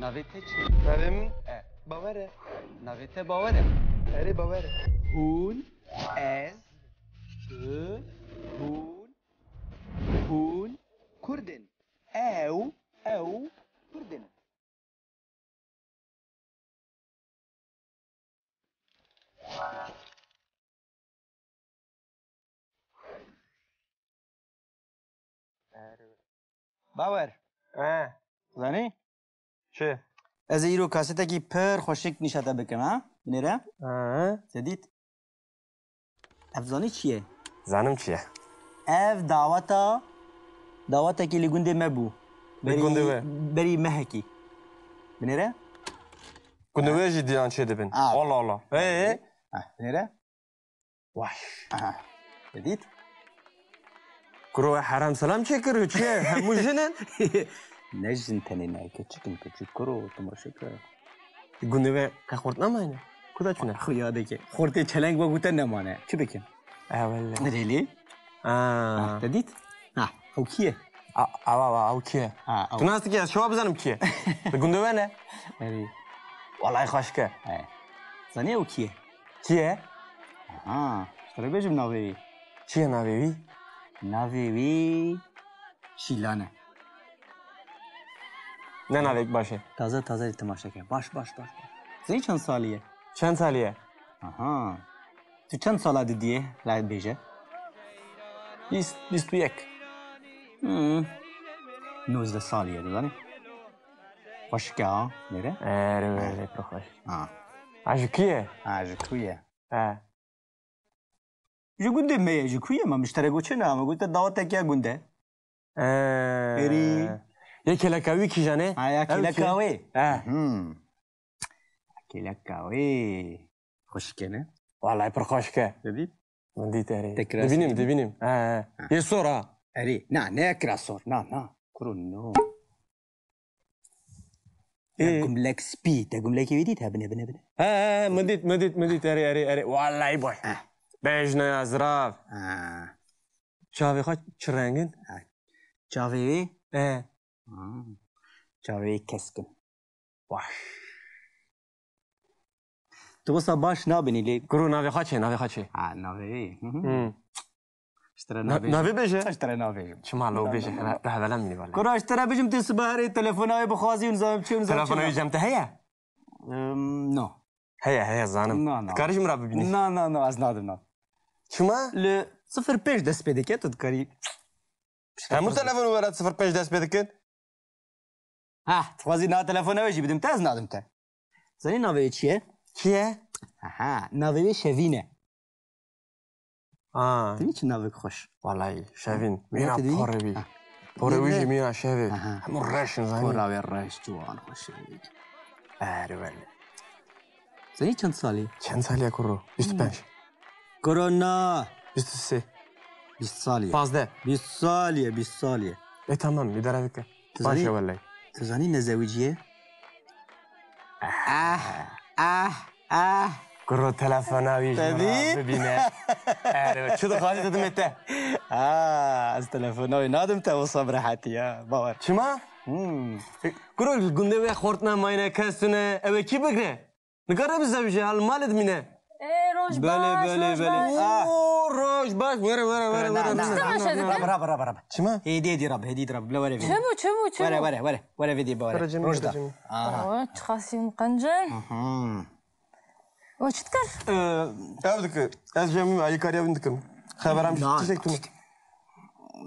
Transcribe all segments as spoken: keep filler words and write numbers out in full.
Navê te çi? Navê min E. Bawer e. Navê te Bawer e. Erê, Bawer e. Hûn, ez, tu, hûn, hûn Kurd in. Ew, ew Kurd in. Bawer. He. Zanî? Çi? Ez ê îro kasetekî pir xweşik nîşa te bikim, ha? Binêre? He. Te dît? Ev zanî çi ye? Zanim çi ye? Ev daweta, dawetekî li gundê me bû. Li gundê we? Berî mehekî. Binêre? Gundê we jî diyan çêdibin. A. Allah Allah. Ee? Ha, binêre? Wah. Aha. Te dît? Kuro we herem selam çêkir û çi ye? Hemû jin in? Ne jin tenê ne, keçik in, keçik kuro, temaşe ke. Gundê we qe xort nemayne? Kuda çûne? Xwe yadeke. Xortê çeleng wek te nemane. Çi bikin? E, wele. Rêlî? Ha. Ha, te dît? Ha, ew kî ye? A, awa, awa, ew kî ye? Ha, ew. Tu nas dikî, ez şewa bizanim kî ye? Li gundê we ne? Erê. Wallahî xweşik e. He. Zanî ew kî ye? Kî ye? Ha, ji te re bêjim navê wî. Çi ye navê wî? Navê wî Şîlan e. Ne navek baş e. Taze taze temaşe ke. Baş, baş, baş, baş. Zanî çend salî ye? Çend salî ye? Aha. Tu çend sala didiyê? La bêje. Bîst, bîst û yek. Hmm. Nozdeh salî ye, dizanî? Xweşik e, ha, nêre? Erê, erê, pir xweş. Ha. Ha, ji kî ye? Ha, ji kî ye? He. Ji gundê me ye, ji kî ye? Ma min ji te re got çi ne? Me got te dawetek ya gund e. Ee, Erê. Yê kêleka wî kîjan e? Ha, ya kêleka wê. He. Hmm. Kêleka wê. Xweşik e ne? Wallahî pir xweşik e. Dibî? Min dît erê. Tekrar Dibînim, sî dibînim. He, he. Ha. Yê sor ha. Erê. Na, ne kira sor. Na, na. Kuro no. Ê. Gumlek spî. Te gumlekê wî dît? He, bine, bine, bine. He, he, he, min dît, min dît, min dît. Erê, erê, erê. Wallahî boy. He. Bejne ya zirav. He. Çavê xwe çi rengin? He. Çavê wî? He. Ha. Çavê wî keskin. Baş. Tu wisa baş nabînî lê. Kuro navê xwe çi? Navê xwe çi? Ha, navê wî. Hı hı. Hmm. Ji te re Na-, nabêjim. Navê bêje. Ji te re nabêjim. Çima lo bêje? Na, na, na. Heve-, hevelen min vale. Kuro ji te re bêjim, tu sibe herê telefona wê bixwazî û nizam çi û nizam Telefona çi wî ne. Cem te heye? Em, no. Heye, heye, zanim. Na, na. Dikarî ji min re bibînî? Na, na, na, ez nadim, na. Çima? Li sifir pênc dest pê dike, tu dikarî. Hemû telefon were sifir pênc dest pê dikin. Ha, dixwazî na telefona wê jî bidim te, ez nadim te. Zanî navê wê çi ye? Çi ye? Aha, navê wê Şevîn e. Ha. Dibî çi navek xweş. Wallahî, Şevîn. Mîna porê wî. Ha. Porê wî jî mîna şevê. Aha. Hemû reş in, zanî. Pora wê reş, ciwan, xweş e. Erê wele. Zanî çend salî? Çend salî ye kuro? Bîst û pênc. Kuro na. Bîst û sê. Bîst salî ye. Pazdeh. Bîst salî ye, bîst salî ye. E, tamam, îdare bike. Tu zanî, Baş e wele. Tu zanî ne zewicî ye? Ah, ah, ah. Kuro telefona wî ji min re bibîne. Erê, çi dixwazî didimê te? Ah, ez telefona wî nadim te, wisa bi rehetî ya. Bawer. Çima? Hmm. Kuro li gundê wê xort ne, mayne, kes tune, ew ê kî bigre? Nikare bizewije, hal malê dimîne. Ê, roj baş, roj baş. Ah. Oo, roj baş. Were, were, were, were. Çi temaşe dikin? Rabe, rabe, rabe, rabe. Çima? Hêdî, hêdî rabe, hêdî rabe. Bila were vê. Çi bû, çi bû, çi bû? Were, were, were. Were vê dî ba were. Roj da. Aha. Awa, çi xasî min qencin. Aha. O çi dikir? Ee, ev dikir. Ez jemî me, alîkariya wî dikim. Xeberam tiştek tune.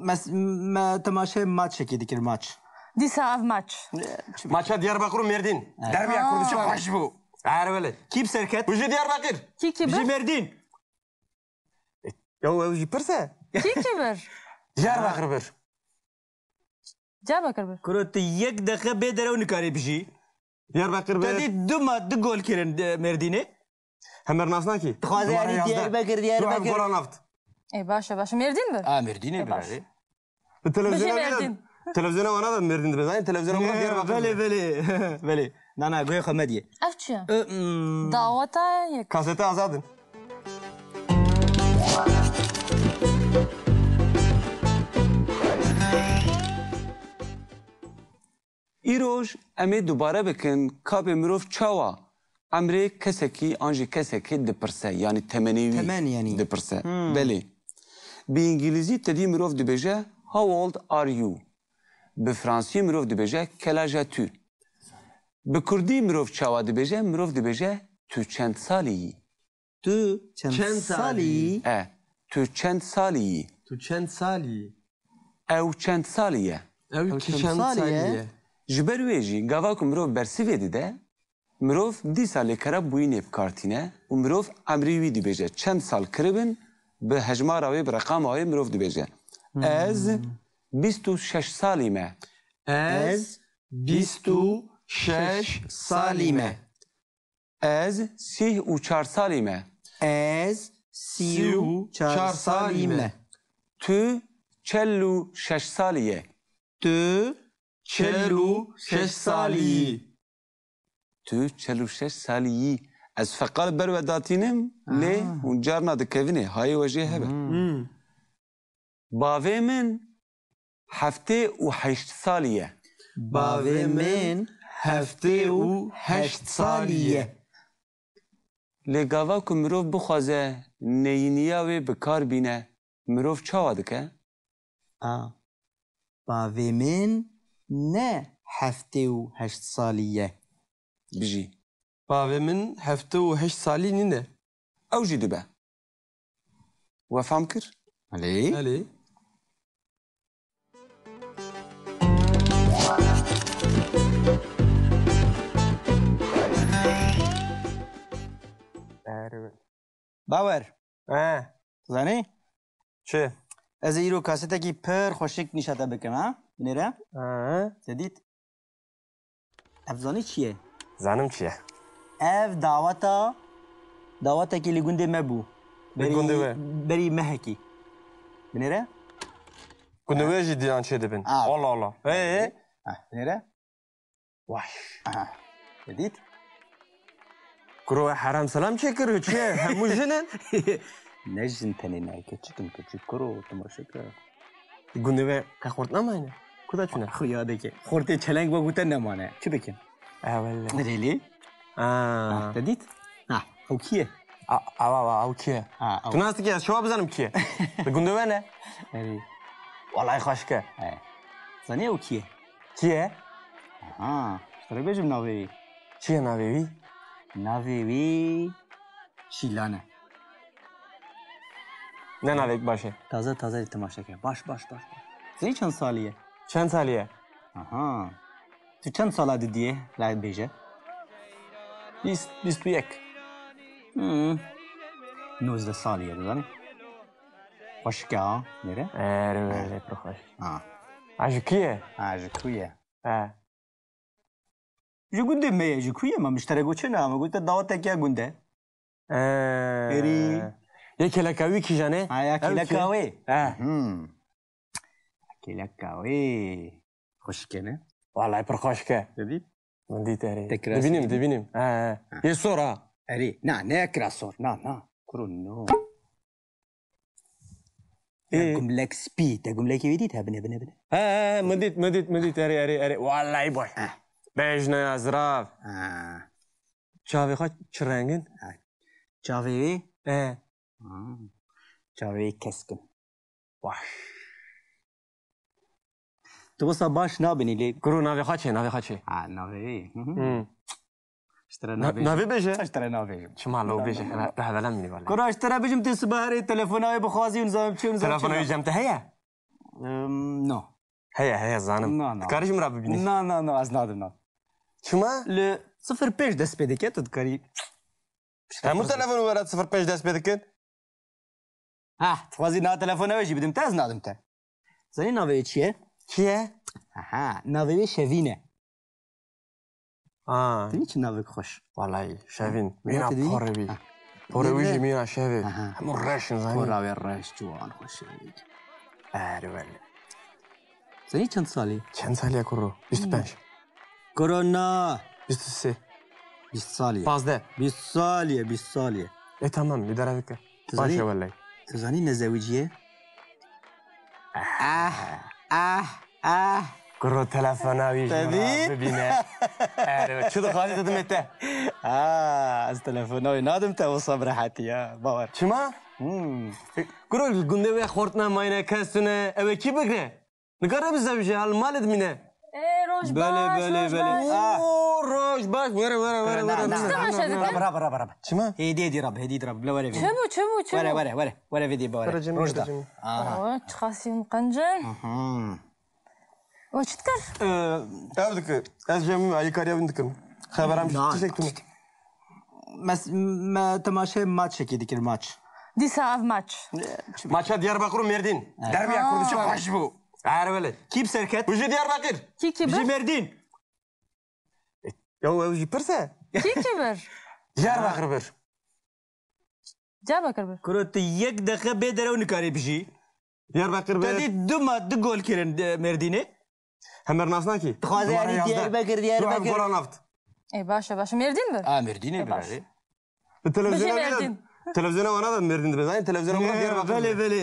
Mes-, me temaşe maçekê dikir, maç. Dîsa ev maç. Maça Diyarbakir û Mêrdîn. Evet. Derbiya Kurd çi xweş bû. Her wele. Kî bi ser ket? Ji Diyarbakir. Kî, kî bir? Ji Mêrdîn. E, ya ew jî pirse. Kî, kî bir? Diyarbakir bir. Diyarbakir bir. Kuro tu yek deqe bê derew nikarî bijî. Diyarbakir bir. Te dî du ma-, du gol kirin, e, Mêrdînê. Hemer nas nakî? Dixwaze yanî Diyarbakir, Diyarbakir. Tu ev gola naft. Ê, baş e, baş e. Mêrdîn bir. A, Mêrdînê bir, erê. Bi televizyona Mêrdîn. Televizyona wana da Mêrdîn dibe. Zaten televizyona wana Diyarbakir. Belê, belê. Belê. Na, na, guhê xwe mediyê. Ev çi ye? Daweta yek. Kasete azad in. Îroj em ê dubare bikin, ka bê mirov çawa emrê kesekî an jî kesekê dipirse, yanî temenê wî Temen, yanî. dipirse. Hmm. Belê. Bi îngilîzî te dî mirov dibêje, "How old are you?" Bi fransî mirov dibêje, "Quel âge as-tu?" Bi kurdî mirov çawa dibêje? Mirov dibêje, "Tu çend salî yî?" Tu çend Çend salî salî? yî? E, "Tu çend salî yî?" Tu çend salî yî? Ew çend salî ye? Ew Ew çi çend çend salî salî ye? ye? Ji ber wê jî gava ku mirov bersivê dide, mirov dîsa lêkera bûyînê bi kar tîne û mirov emrî wî dibêje. Çend sal kiribin, bi hejmara wê, bi reqama wê mirov dibêje. Hmm. Ez bîst û şeş salî me. Ez bîst û şeş salî me. Ez sîh û çar salî me. Ez sî û çar salî me. Tu çel û şeş salî ye. Tu çel û şeş salî yî. Tu çel û şeş salî yî. Ez feqal ber we datînim, lê Aha. hûn carna dikevin ê, hayê we jê hebe. Hmm. Hmm. Bavê min heftê û heşt salî ye. Bavê min heftê û heşt salî ye. Lê gava ku mirov bixwaze neyîniya wê bi kar bîne, mirov çawa dike? A. Bavê min ne heftê û heşt salî ye. Bijî. Bavê min heftê û heşt salî nîne. Ew jî dibe. We fam kir? Belê. Belê. Bawer. He. Zanî? Çi? Ez ê îro kasetekî pir xweşik nîşa te bikim, ha? Binêre? He. Te dît? Ev zanî çi ye? Zanim çi ye? Ev daweta, dawetekî li gundê me bû. Li Berî, gundê we? Berî mehekî. Binêre? Gundê we jî diyan çê dibin. A. Allah Allah. Ee? Ha, binêre? Vay. Aha. Te dît? Kuro we herem selam çêkiriyo, çi ye? Hemû jin in? Ne jin tenê ne, keçik in, keçik kuro, temaşe ke. Gundê we qe xort namayne? Kuda çûne? Xuya deke. Xortê çeleng we gote nemane. Çi bikin? E, wele. Rêlî? Ha. Ha, te dît? Ha, ew kî ye? A, awa, awa, ew kî ye? Ha, ew. Tu nas dikî, ez çawa bizanim kî ye? Li gundê we ne? Erê. Walayi xweşik e. He. Zanî ew kî ye? Kî ye? Aha, ji te re bêjim navê wî. Çi ye navê wî? Navê wî Şîlan e. Ne navek baş e. Taze taze li temaşe ke. Baş, baş, baş, baş. Zanî çend salî ye? Çend salî ye? Aha. Tu çend sala didiyê? La bêje. Bîst, bîst û yek. Hmm. Nozdeh salî ye, dizanî? Xweşik e ha, nêre? Erê, erê, pir xweş. Ha. Ha, ji kî ye? Ha, ji kû ye? He. Ji gundê me ye, ji kû ye? Ma min ji te re got çi ne? Me got te dawetek ya gund e. Ee, Erê. Yê kêleka wî kîjan e? Ha, ya kêleka wê. He. Hmm. Kêleka wê. Xweşik e ne? Walayi pir xweşik e. Dibî? Min dît erê. Dibînim, dibînim. He, he. Ha. Yê sor ha. Erê. Na, ne kira sor. Na, na. Kuro no. Te gumlek spî, te gumlekê wî dît? He, binê, binê, binê. He, he, he, min dît, min dît, min dît, erê, erê, erê. Walayi baş. He. Bejna ya zirav. He. Çavê xwe çi reng in? He. Çavê wî? He. Ha. Çavê wî kesk in. Baş. Tu wisa baş nabînî lê. Kuro navê xwe çi ye, navê xwe çi ye? Ha, navê wî. Hı hı. Hmm. Ji te re Na-, nabêjim. Navê bêje. Ji te re nabêjim. Çima lo bêje? Na, na, na. Heve-, heve-, hevelem nî wala. Kuro ji te re bijim tê sibe herê telefona wê bixwazî û nizam çi û nizam çi. Telefona wî cem te heye? Em, no. Heye, heye, zanim. Na, na. Dikarî ji min re bibînî? Na, na, na, ez nadim, na. Çima? Li sifir pênc dest pê dike, tu dikarî. Hemû telefon were sifir pênc dest pê dikin. Ha, dixwazî na telefona wê jî bidim te, ez nadim te. Zanî navê wê çi ye? Kî ye? Aha, navê wê Şevîn e. Ha. Dinî çi navek xweş. Walayi, Şevîn. Mîna porê wî. Ha. Porê wî jî mîna şevê. Aha. Hemû reş in, zanî. Pora wê reş, ciwan, xweş e. Erê wele. Zanî çend salî? Çend salî ye kuro? Bîst û pênc. Kuro na. Bîst û sê. Bîst salî ye. Pazdeh. Bîst salî ye, bîst salî ye. E, tamam, îdare bike. Tu zanî, baş e wele. Tu zanî ne zewicî ye? Ah, ah, ah. Kuro telefona wî ji min re bibîne. Erê, çi dixwazî didimê te? Ha, ez telefona wî nadim te wisa bi rehetî ya. Bawer. Çima? Hmm. Kuro li gundê wê xortine mayne kes tune. Ew ê kî bigre? Nikare bizewije, hal malê dimîne. Ê, roj Belê, baş, belê, roj belê. baş. Ah. Oo, roj baş. Were, were, were, Kuro, were, na, were, na, were, na, were, na, were. Rabe, rabe, rabe. Çima? Hêdî, hêdî rabe, hêdî rabe. Bila were vê. Çi bû, çi bû, çi Were, bû? were, were. Were vê dî bawere. Kuro cemî, Roj da. Kuro cemî. Aha. O, çiqasî qenc in. Mhm. O çi dikir? Ee, Ev dikir. Ez jemî me, alîkariya wî dikim. Xeberam Na, tiştek tune. Mes, me temaşe maçekê dikir, maç. Dîsa ev maç. Maça Diyarbakir û Mêrdîn. Evet. Derbiya Aa. Kurdistan. Baş bû. Her wele. Kî bi ser ket? Û ji Diyarbakir. Kî kî Ji bir? Mêrdîn. Ya ew jî pirse. Kî kî bir? Diyarbakir bir. Diyarbakir bir. Kuro tu yek deqe bê derew nikarî bijî. Diyarbakir bir. Te dî du ma-, du gol kirin, e, Mêrdînê. Hemer nas nakî? Dixwaze Dubare yanî yazdeh. Diyarbakir, Tu ev Diyarbakir. Gola naft. Ê, baş e, baş e. Mêrdîn bir. A, Mêrdînê Ê, bir baş. erê. Bi televizyona Bijî bî de, Mêrdîn. Televizyona wana da Mêrdîn dibe. Zanî televizyona wana Diyarbakir. Belê, belê.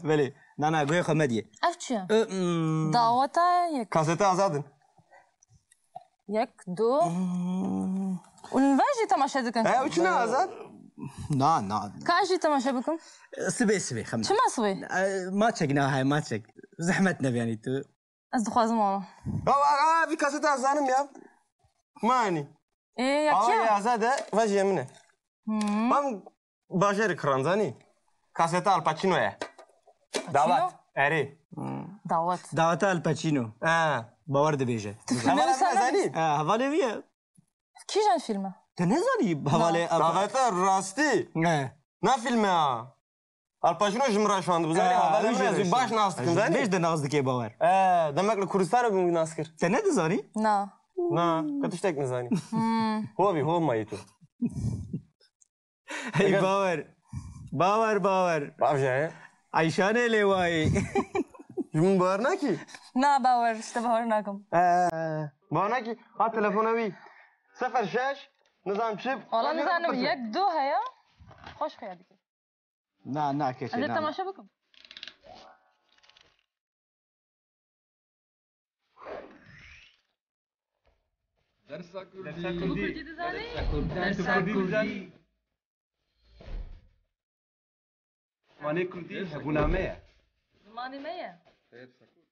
Belê. Na, na, guhê xwe mediyê. Ev çi ye? Ö, mm. Daweta yek. Kasete azad in. Yek, du. Hmm. Û li ver jî temaşe dikin. E, ew çi ne azad? Na, na. Ka ez jî temaşe bikim. Sibê, sibê, xem. Çima sibê? E, maçek ne, hay maçek. Zehmet ne yani tu. Ez dixwazim wana. Ya, a, a, vî kaseta zanim ya. Mani. Ê, ya Ava kî ya ye? Azade, vajî ye min e. Hmm. Van bajarê kiran zanî. Kaseta Al Pacino ye. Pacino? Dawet. Erê. Hmm. Dawet. Daweta Al Pacino. Ha. Bawer dibêje. Tu filmê Hevala wisa min e zanî? Ha, hevalê wî ye. Kîjan fîlm e? Te nezanî hevalê Na. Daweta rastî. Ne. Na fîlme ha. Al Pacino ji min re şandibû, zanî, Ee, hevalê min ez wî baş nas dikim, zanî. Bêj de nas dike bawer. Ee, demek li Kurdistanê bû nas kir. Te ne dizanî? Na. Na, ka tiştek nizanî. Hmm. Hovî, hov mayî tu. Hey, Eger bawer. Bawer, bawer. Bavje, he? Ayşanê lê wayî. Ji min bawer nakî? Na, bawer, işte bawer nakim. Ee, bawer nakî? Ha, telefona wî. Sefer şeş, nizam çi? Wala nizanim, yek, du heye. Xweş xuya dike. Na, na, keçê, Ez ê na, na. Temaşe bikim. Dersa Kurdî. Dersa Kurdî. Kurdî dizanî? Dersa Kurdî. Zimanê Kurdî hebûna me ye. Zimanê me ye. Dersa Kurdî.